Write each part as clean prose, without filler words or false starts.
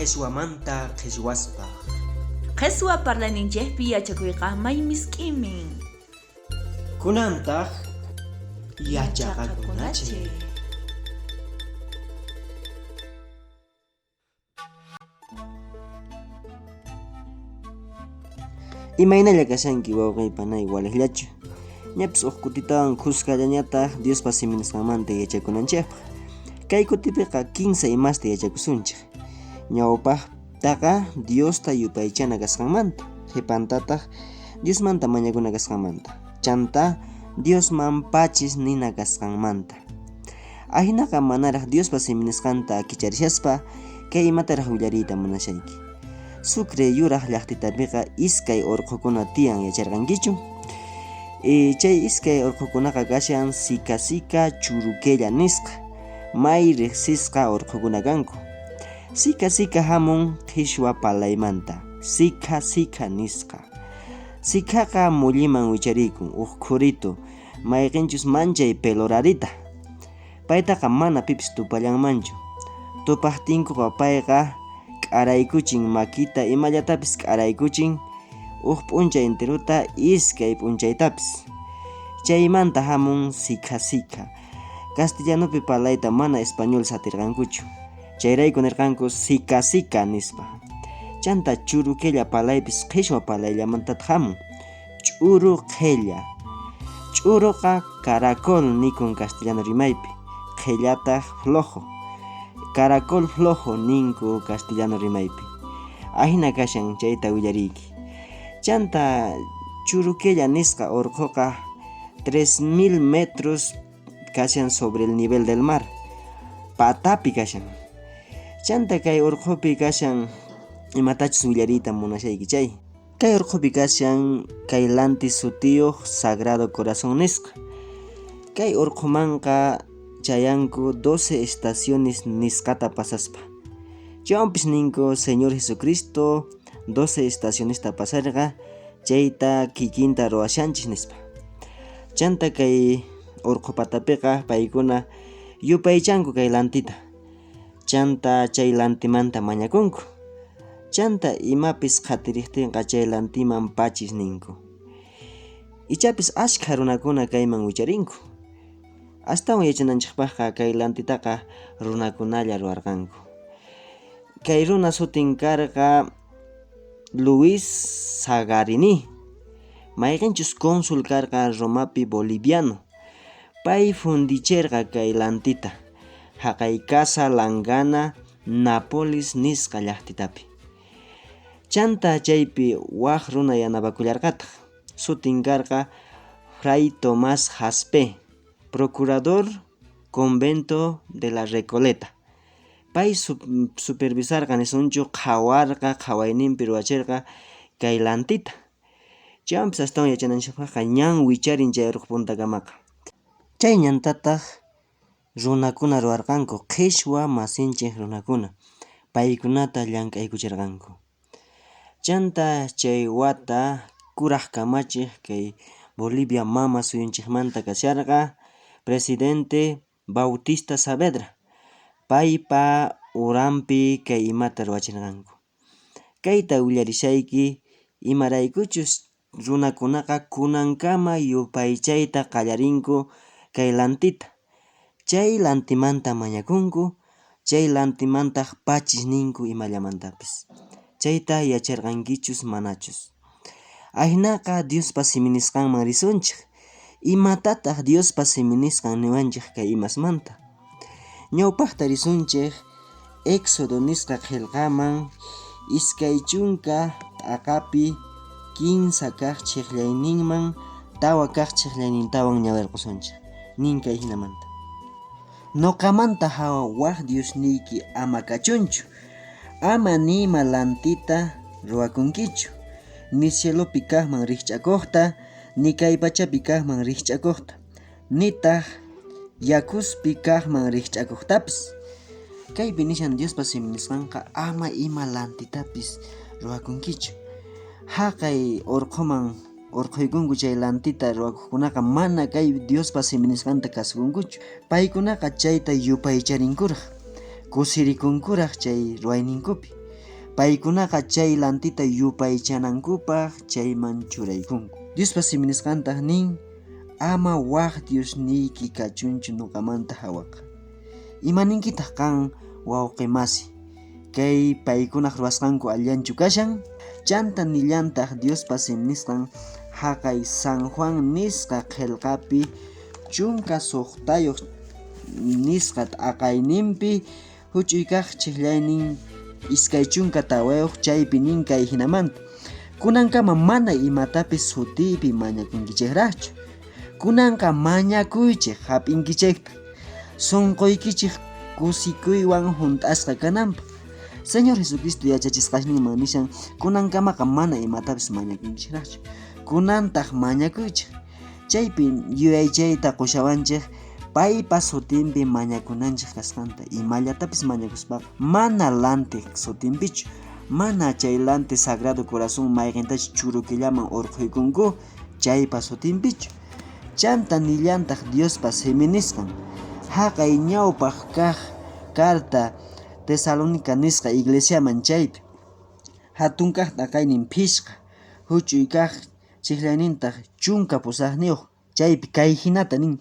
Qheswamanta qheswaspaj. Qheswa parlayninchejpi yachakoyqa may misk'imin. Kunantaj yachaqakunachej. Imaynalla kashanki wawqey panay walejllachu? Ñapis uj kutitawan khuskallañataj Diospa simi nisqanmanta yachakunanchejpaj. Kay kutipiqa kinsa imasta yachakusunchej. Ñawpajtaqa Diosta yupaychana kasqanmanta, qhepantataj Diosmanta mañakuna kasqanmanta, chantá Diosman pachis nina kasqanmanta. Ajinaqa manaraj Diospa simi nisqanta kicharishaspa, kay imataraj willariyta munashayki. Sucre yuraj llajtitapiqa iskay orqhokuna tiyan yacharqankichu? E, chay iskay orqhokunaqa kashan Sika Sika Churuquella nisqa, may rejsisqa orqhokuna kanku. Sika Sika jamun qhishwa palaymanta, Sikha Sikha nisqa. Sikhaqa mulliman wicharikun, uj khuritu, mayqenchus manchay pelorarita. Paytaqa mana pipis tupallanmanchu. Tupajtinkoqa payqa k'araykuchin makita imallatapis k'araykuchin uj p'unchay enterota iskay p'unchaytapis. Chaymanta jamun sikha sikha. Castellanopi parlayta mana españoles atirqankuchu. Chayrayku nerqanku sika sika nispa. Chanta churuquella parlaypis qhishwa parlayllamantataj jamun. Ch'uru qhella. Ch'uruqa caracol nikun castellano rimaypi, qhellataj flojo. Caracol flojo ninku castellano rimaypi. Ajina kashan chayta willariyki. Chanta Churuquella nisqa orqhoqa 3000 metros kashan sobre el nivel del mar. Patapi kashan. Chanta kay orqhopi kashan imatachus willariyta munashayki chay. Kay orqhopi kashan kay lanti sutiyoj Sagrado Corazón nisqa. Kay orqhomanqa chayanku 12 estaciones nisqata pasaspa. Chaywanpis ninku Señor Jesucristo 12 estacionesta pasarqa chayta kikinta ruwashanchis nispa. Chanta kay orqho patapiqa paykuna yupaychanku kay lantita. Chanta chay lantimanta mañakunku. Chanta imapis qhatirejtenqa chay lantiman pachis ninku. Ichapis ashkha runakuna kayman wicharinku. Astawan yachananchejpajqa kay lantitaqa runakunalla ruwarqanku. Kay runa sutin karqa Luis Zagarini, mayqenchus cónsul karqa Romapi boliviano. Pay fundicherqa kay lantita. Jaqay Casa Langana Napolis nisqa llajtitapi. Chanta chaypi waj runa yanapakullarqataj, sutin karqa Fray Tomás Jaspe, procurador convento de la Recoleta. Pay supervisarqa nisunchu qhawarqa, qhawayninpi ruwacherqa kay lantita. Chaywanpis astawan yachananchejpajqa ñan wicharin chay orqo puntakamaqa. Chay ñantataj Runakuna ruwarqanku qhishwa masinchej runakuna, paykunata llank'aykucherqanku. Chanta chay wata kuraj kamachej kay Bolivia mama suyunchejmanta kasharqa presidente Bautista Saavedra, paypa uranpi kay imata ruwacherqanku. Kayta willarishayki imaraykuchus Runakunaqa kunankama yupaychayta qallarinku kay lantita. Chay lantimanta mañakunku, chay lantimantaj pachis ninku imallamantapis. Chayta yacharqankichus manachus. Ajinaqa Diospa simi nisqanman risunchej. Imatataj Diospa simi nisqan niwanchej kay imasmanta? Ñawpajta risunchej Éxodo nisqa qhelqaman 20 t'aqapi kinsa kaj chhejllayninman tawa kaj chhejllaynintawan ñawirqosunchej. Nin kay jinamanta: Noqamanta jawa waj diosniyki ama kachunchu. Ama ni ima lantita ruwakunkichu, ni cielopi kajman rijch'akojta, ni kay pachapi kajman rijch'akojta. Nitaj yakuspi kajman rijch'akojtapis. Kaypi nishan Diospa simi nisqanqa ama ima lantitapis ruwakunkichu. Jaqay orqhoman orqhoykunku chay lantita ruwakojkunaqa mana kay Diospa simi nisqanta kasukunkuchu. Paykunaqa chayta yupaycharinkuraj, kusirikunkuraj chay ruwayninkupi. Paykunaqa chay lantita yupaychanankupaj chayman churaykunku. Diospa simi nisqantaj nin, Ama waj diosniyki kachunchu noqamanta jawaqa. Ima ninkitaj qan, wawqe masi? Kay paykunaj ruwasqanku allinchu kashan? Chanta nillantaj Diospa simi nisqan jaqay San Juan nisqa qhelqapi 16 nisqa t'aqayninpi juch'uy kaj chejllaynin 24 chaypi nin kay jinamanta: Kunankama mana imatapis sutiypi mañakunkichejrajchu. Kunanqa mañakuychej jap'inkichejta, sonqoykichej kusikuywan junt'asqa kananpaj. Señor Jesucristo yachachisqasninman nishan, kunankamaqa mana imatapis mañakunkichejrajchu. Kunantaj mañakuychej. Chaypi yuyaychayta qoshawanchej paypa sutinpi mañakunanchej kasqanta. Imallatapis mañakuspaqa mana lantej sutinpichu, mana chay lante Sagrado Corazón mayqentachus churukillaman orqhoykunku chaypa sutinpichu. Chanta nillantaj Diospa simi nisqan, jaqay ñaupaj kaj carta Tesalónica nisqa iglesiaman chaypi. Jatun kaj t'aqaynin phishqa, juch'uy kaj chejlaynintaj 18, chaypi kay jinata nin: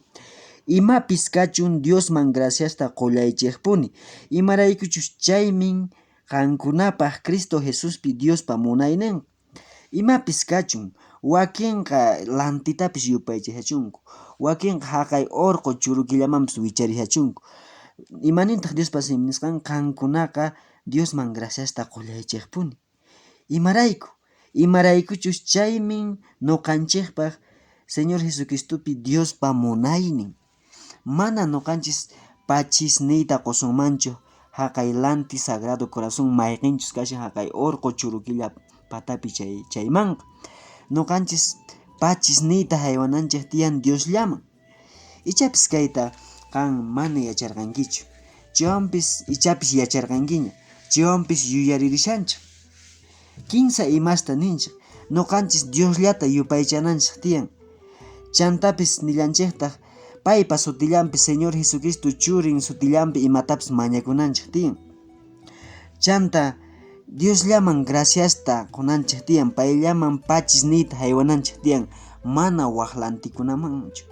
Imapis kachun Diosman graciasta qollaychejpuni, imaraykuchus chaymin qankunapaj Cristo Jesuspi Diospa munaynenqa. Imapis kachun, wakenqa lantitapis yupaychashachunku, wakenqa jaqay orqo churukillamanpis wicharishachunku. Imanintaj Diospa simi nisqan? Qankunaqa Diosman graciasta qollaychejpuni. Imarayku? Imaraykuchus chaymin noqanchejpaj Señor Jesucristopi Diospa munaynin. Mana noqanchis pachis niyta qosunmanchu jaqay lanti Sagrado Corazón mayqenchus kashan jaqay orqo churukilla patapi chay chaymanqa. Noqanchis pachis niyta jaywananchej tiyan Diosllaman. Ichapis kayta qan mana yacharqankichu. Chaywanpis ichapis yacharqankiña. Chaywanpis yuyaririshanchej. Kinsa imasta ninchej, noqanchis Diosllata yupaychananchej tiyan. Chantapis nillanchejtaj paypa sutillanpi Señor Jesucristo Churin sutillanpi imatapis mañakunanchej tiyan. Chanta Diosllaman graciasta qonanchej tiyan, payllaman pachis niyta jaywananchej tiyan, mana waj lantikunamanchu.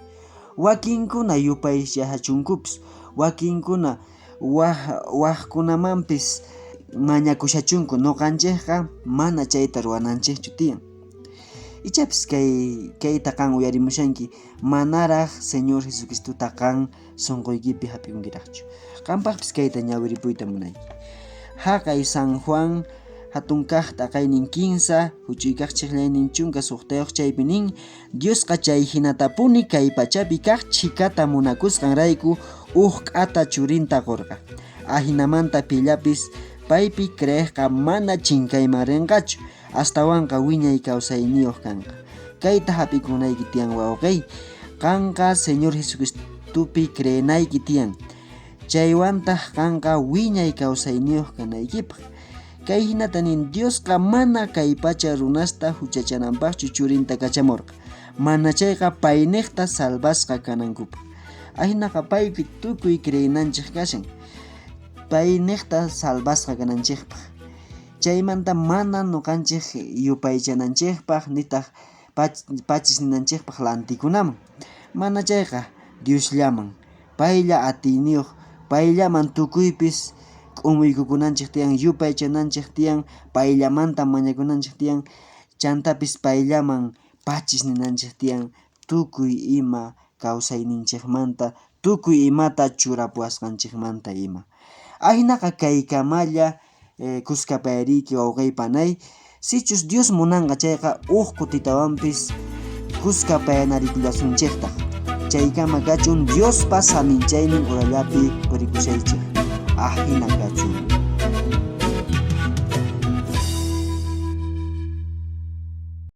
Wakinkuna yupaychachunkupis, wakinkuna waj wajkunamanpis mañakushachunku, noqanchejqa mana chayta ruwananchejchu tiyan. Ichapis kay kayta qan uyarimushanki, manaraj Señor Jesucristota qan sonqoykipi jap'ikunkirajchu. Qanpajpis kayta ñawiripuyta munayki. Jaqay San Juan jatun kaj t'aqaynin 15, juch'uy kaj chejlaynin 16 chaypi nin, Diosqa chay jinatapuni kay pachapi kaj chhikata munakusqanrayku uj k'ata churinta qorqa. Ajinamanta pillapis paypi creejqa mana chinkayman renqachu, astawanqa wiñay kawsayniyoj kanqa. Kayta jap'ikunayki tiyan, wawqey. Qanqa Señor Jesucristopi creenayki tiyan. Chaywantaj qanqa wiñay kawsayniyoj kanaykipaj. Kay jinata nin, Diosqa mana kay pacha runasta juchachananpajchu churinta kachamorqa, mana chayqa paynejta salvasqa kanankupaj. Ajinaqa paypi tukuy creenanchej kashan, paynejta salvasqa kananchejpaj. Chaymanta mana noqanchej yupaychananchejpaj, nitaj pachis ninanchejpaj lantikunaman. Mana chayqa Diosllaman, paylla atiyniyoj, payllaman tukuypis k'umuykukunanchej tiyan, yupaychananchej tiyan, payllamanta mañakunanchej tiyan, chantapis payllaman pachis ninanchej tiyan tukuy ima kawsayninchejmanta, tukuy imata churapuwasqanchejmanta ima. Ajinaqa kaykamalla khuskapayariyki wawqey panay, sichus Dios munanqa chayqa uj kutitawanpis khuskapayanarikullasunchejtaj. Chaykama kachun Diospa saminchaynin urallapi purikushaychej. Ajina kachun.